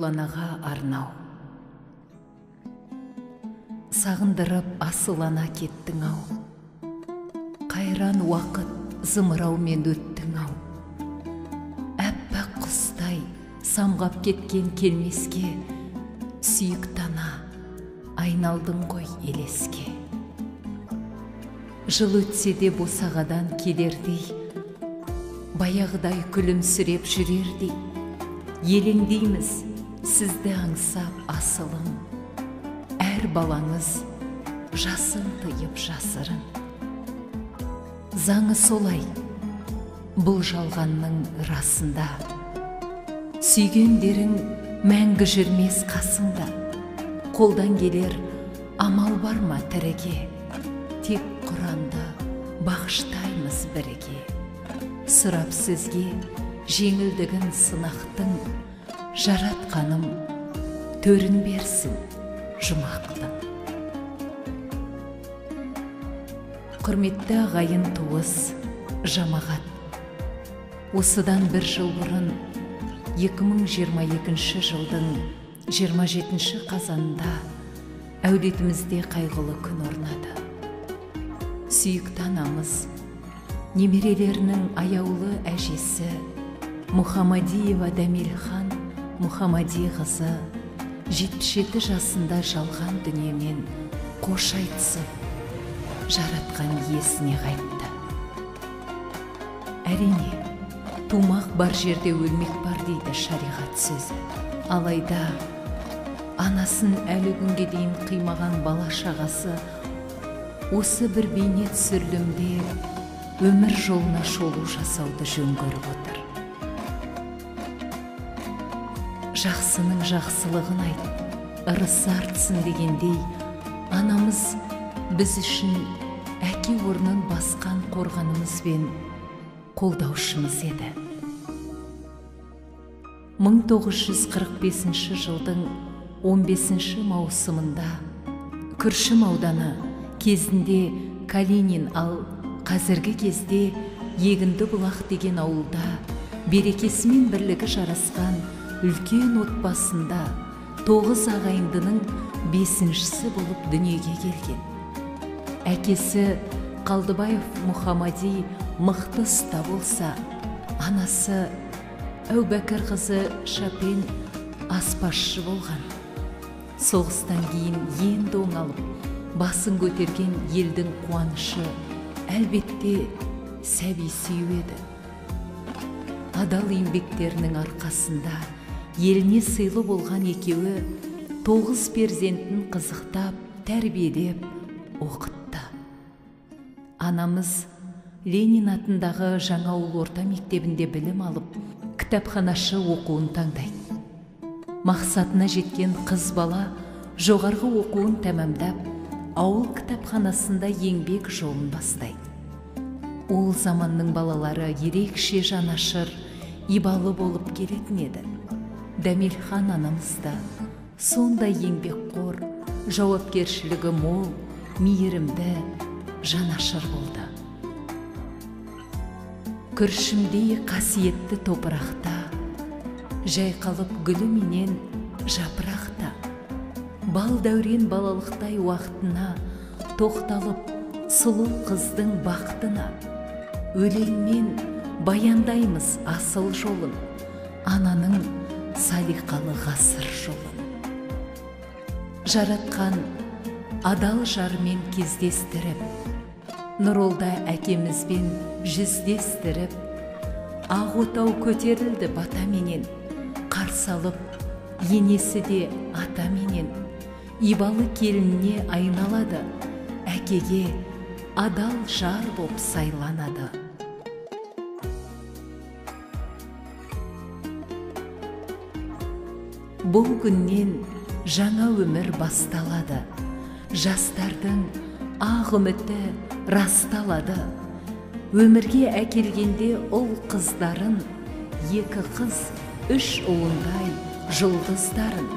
Аяулы анаға арнау. Сағындырып асыл ана кеттің ау, қайран уақыт зымыраумен өттің ау. Әппақ құстай самғап кеткен келмеске, сүйікті ана, айналдың ғой елеске. Жыл өтсе де босағадан келердей, баяғыдай күлімсіреп жүрердей, елеңдейміз сізді аңсап асылым. Әр балаңыз жасын тыйып жасырын. Заңы солай, бұл жалғанның расында. Сүйгендерің мәңгі жүрмес қасыңда. Қолдан келер амал бар ма тіріге? Тек Құранды бағыштаймыз бірге. Сұрап сізге жеңілдігін сынақтың, жаратқаным төрін берсін жұмақтың. Құрметті ағайын туыс, жамағат, осыдан бір жыл бұрын 2022 жылдың 27 қазанында әулетімізде қайғылы күн орнады. Сүйікті анамыз, немерелерінің аяулы әжесі Мұхамадиева Дәмелхан Мұхамадиқызы 77 жасында жалған дүниемен қош айтысып, жаратқан иесіне қайтты. Әрине, тумақ бар жерде өлмек бар дейді шариғат сөзі. Алайда анасын әлі күнге дейін қимаған бала шағасы осы бір бейне түсірілімде өмір жолына шолу жасауды жөн көріп отыр. Жақсының жақсылығын айт, ырысы артсын дегендей, анамыз біз үшін әке орнын басқан қорғанымыз бен қолдаушымыз еді. 1945 жылдың 15 маусымында Күршім ауданы кезінде Калинин, ал қазіргі кезде Егінді Бұлақ деген ауылда берекесі мен бірлігі жарасқан үлкен отбасында 9 ағайындының 5-шісі болып дүниеге келген. Әкесі Қалдыбаев Мұхамади мықты ұста болса, анасы Әубәкір қызы Шапен аспазшы болған. Соғыстан кейін енді оңалып, басын көтерген елдің қуанышы әлбетте сәби сүю еді. Адал еңбектерінің арқасында еліне сыйлы болған екеуі 9 перзентін қызықтап, тәрбиелеп, оқытты. Анамыз Ленин атындағы Жаңауыл орта мектебінде білім алып, кітапханашы оқуын таңдайды. Мақсатына жеткен қыз бала жоғарғы оқуын тәмамдап, ауыл кітапханасында еңбек жолын бастайды. Ол заманның балалары ерекше жанашыр, ибалы болып келетін еді. Дәмелхан анамыз да сондай еңбекқор, жауапкершілігі мол, мейірімді, жанашыр болды. Күршімдей қасиетті топырақта, жайқалып гүлі менен жапырақта, бал дәурен балалықтай уақытына тоқталып сұлу қыздың бақытына, өлеңмен баяндаймыз асыл жолын, ананың салиқалы ғасыр жолын. Жаратқан адал жармен кездестіріп, Нұролда әкемізбен жүздестіріп, ақ отау көтерілді батаменен, қарсы алып енесі де атаменен, ибалы келініне айналады, әкеге адал жар боп сайланады. Бұл күннен жаңа өмір басталады, жастардың ақ үміті расталады. Өмірге әкелгенде ұл қыздарын, 2 қыз, 3 ұлындай жұлдыздарын,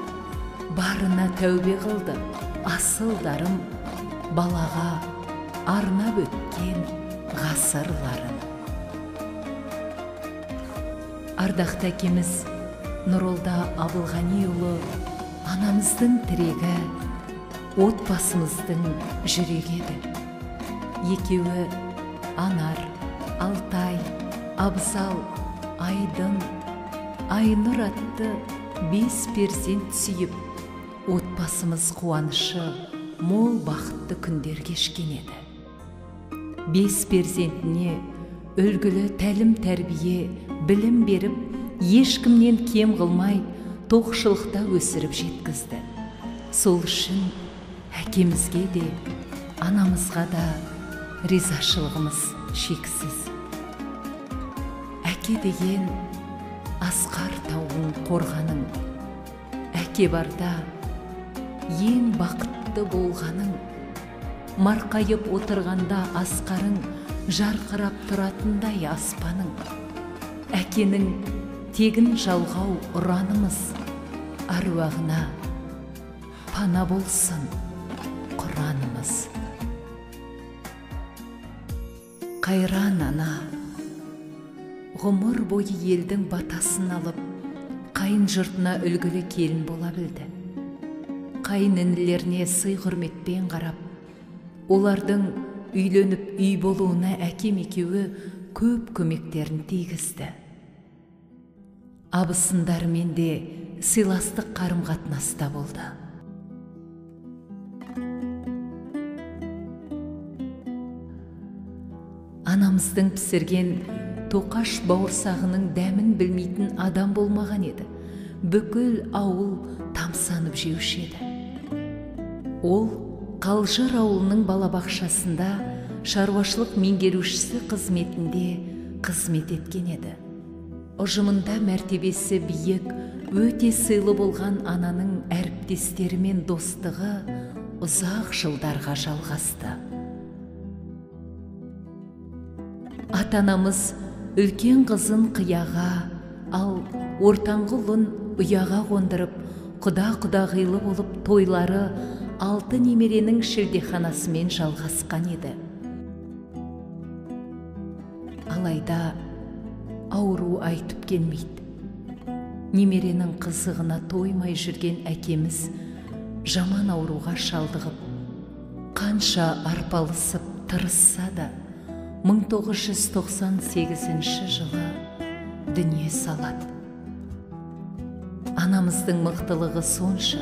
барына тәубе қылды асылдарым, балаға арнап өткен ғасырларын. Ардақты әкеміз Нұролда Абылғаниұлы анамыздың тірегі, отбасымыздың жүрегі еді. Екеуі Анар, Алтай, Абзал, Айдын, Айнұр атты 5 перзент сүйіп, отбасымыз қуанышы мол бақытты күндер кешкен еді. 5 перзентіне үлгілі тәлім-тәрбие, білім беріп, ешкімнен кем қылмай, тоқшылықта өсіріп жеткізді. Сол үшін әкемізге де, анамызға да ризашылығымыз шексіз. Әке деген асқар тауың қорғаның, әке барда ең бақытты болғаның, марқайып отырғанда асқарың жарқырап тұратындай аспаның. Әкенің тегін жалғау ұранымыз, аруағына пана болсын құранымыз. Қайран ана, ғұмыр бойы елдің батасын алып, қайын жұртына үлгілі келін бола білді. Қайын інілеріне сый құрметпен қарап, олардың үйленіп үй болуына әкем екеуі көп көмектерін тигізді. Абысындарымен де сыйластық қарым-қатынаста болды. Анамыздың пісірген тоқаш бауырсағының дәмін білмейтін адам болмаған еді. Бүкіл ауыл тамсанып жеуші еді. Ол Қалжыр ауылының балабақшасында шаруашылық меңгерушісі қызметінде қызмет еткен еді. Ұжымында мәртебесі биік, өте сыйлы болған ананың әріптестерімен достығы ұзақ жылдарға жалғасты. Ата-анамыз үлкен қызын қияға, ал ортаңғы ұлын ұяға қондырып, құда-құдағилы болып тойлары 6 немеренің шілдеханасымен жалғасқан еді. Алайда ауру айтып келмейді. Немеренің қызығына тоймай жүрген әкеміз жаман ауруға шалдығып, қанша арпалысып тырысса да, 1998 жылы дүние салады. Анамыздың мықтылығы сонша,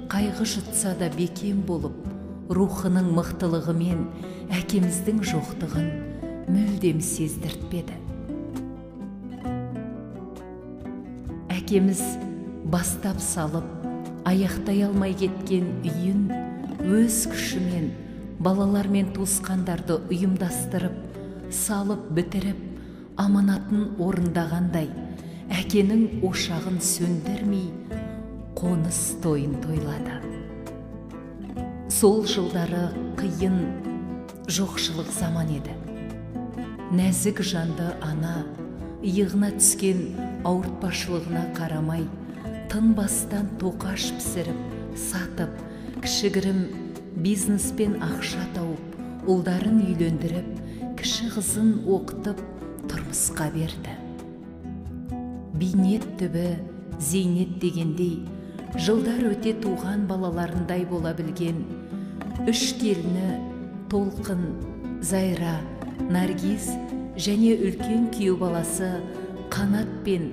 қайғы жұтса да бекем болып, рухының мықтылығымен әкеміздің жоқтығын мүлдем сездіртпеді. Әкеміз бастап салып, аяқтай алмай кеткен үйін өз күшімен балалар мен туысқандарды ұйымдастырып, салып бітіріп, аманатын орындағандай, әкенің ошағын сөндірмей, қоныс тойын тойлады. Сол жылдары қиын, жоқшылық заман еді. Нәзік жанды ана иығына түскен ауыртпашылығына қарамай, тынбастан тоқаш пісіріп, сатып, кішігірім бизнеспен ақша тауып, ұлдарын үйлендіріп, кіші қызын оқытып, тұрмысқа берді. Бейнет түбі зейнет дегендей, жылдар өте туған балаларындай бола білген үш келіні Толқын, Зайра, Наргиз және үлкен күйеу баласы Қанат пен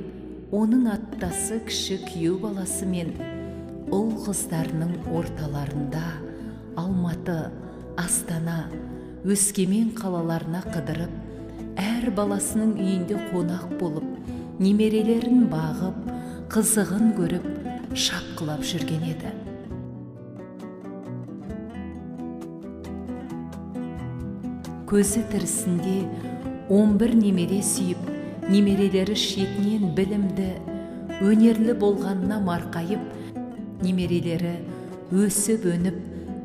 оның аттасы кіші күйеу баласы мен ұл қыздарының орталарында Алматы, Астана, Өскемен қалаларына қыдырып, әр баласының үйінде қонақ болып, немерелерін бағып, қызығын көріп, шапқылап жүрген еді. Көзі тірісінде 11 немере сүйіп, немерелері шетінен білімді, өнерлі болғанына марқайып, немерелері өсіп өніп,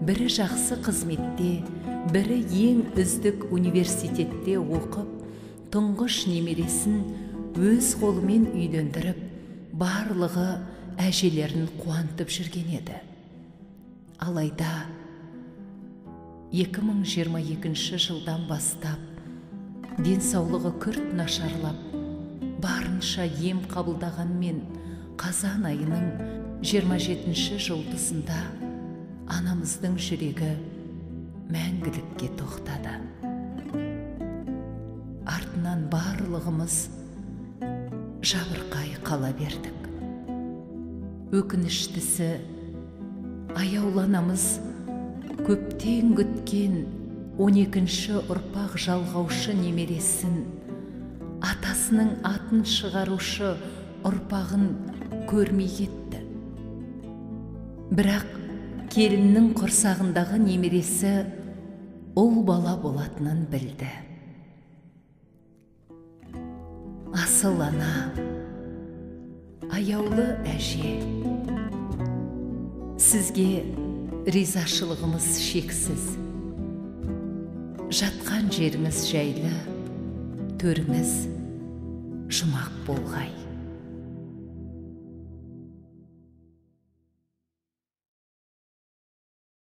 бірі жақсы қызметте, бірі ең үздік университетте оқып, тұңғыш немересін өз қолымен үйлендіріп, барлығы әжелерін қуантып жүрген еді. Алайда 2022 жылдан бастап денсаулығы күрт нашарлап, барынша ем қабылдағанмен Қазан айының 27-ші жұлдызында анамыздың жүрегі мәңгілікке тоқтады. Артынан барлығымыз жабырқай қала бердік. Өкініштісі, аяулы анамыз көптен күткен 12-ші ұрпақ жалғаушы немересін, атасының атын шығарушы ұрпағын көрмей кетті. Бірақ келіннің құрсағындағы немересі ұл бала болатынын білді. Асыл ана, аяулы әже, сізге ризашылығымыз шексіз. Жатқан жеріңіз жайлы, төріңіз жұмақ болғай.